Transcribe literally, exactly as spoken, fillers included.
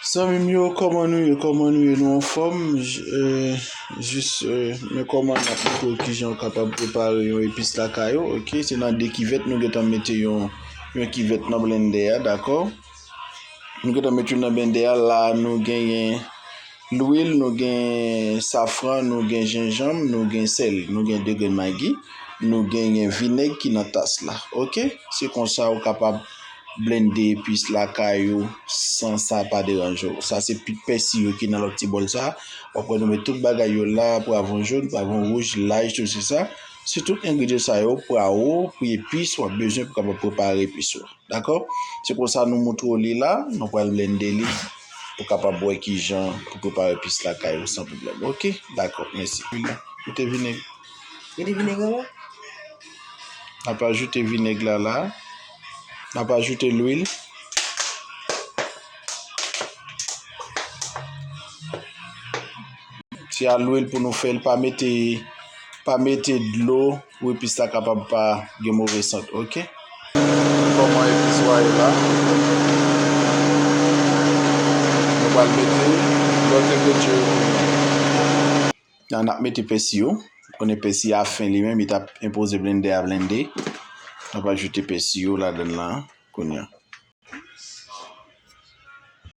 Zanmi m yo, kòman nou ye? Kòman nou ye? Nou anfòm? J- eh, Jis eh, men kòman n ap montre w kijan w kapab prepare yon epis lakay ou. Oke, se nan de kivèt nou gentan mete yon, yon kivèt nan blendè a, dakò? Nou gentan mete youn nan blendè a. La, nou genyen lwil, nou gen safran, nou gen jenjanm, nou gen sèl, nou gen de grenn magi, nou genyen vinèg ki nan tas la. Oke? Se konsa ou kapab blende epis lakay ou san sa pa deranje w. Sa se pit pèsi yo ki nan lòt ti bòl sa. W ap wè nou met tout bagay yo la, pwavwon jòn, pwavwon wouj, laj, tout se sa. Se tout engredyan sa yo, pwawo, pou epis w ap bezwen pou kapab prepare epis ou. Dakò? Se konsa nou montre w li la, nou pral blende li pou kapab wè kijan pou prepare epis lakay ou san pwoblèm. Oke? Dakò, mèsi. Ou te vin Mete vinèg ankò? N ap ajoute vinèg la la. N ap ajoute lwil. Se a lwil pou nou fè l, pa mete, pa mete dlo pou epis la kapab pa gen move sant, oke? Kòman epis wa ye la? Nou pral mete lòt engredyan yo. N ap mete pèsi yo. Konnen pèsi a fen li menm, li t ap enpoze blendè a blende. N ap ajoute pèsi yo ladann lan kounye a.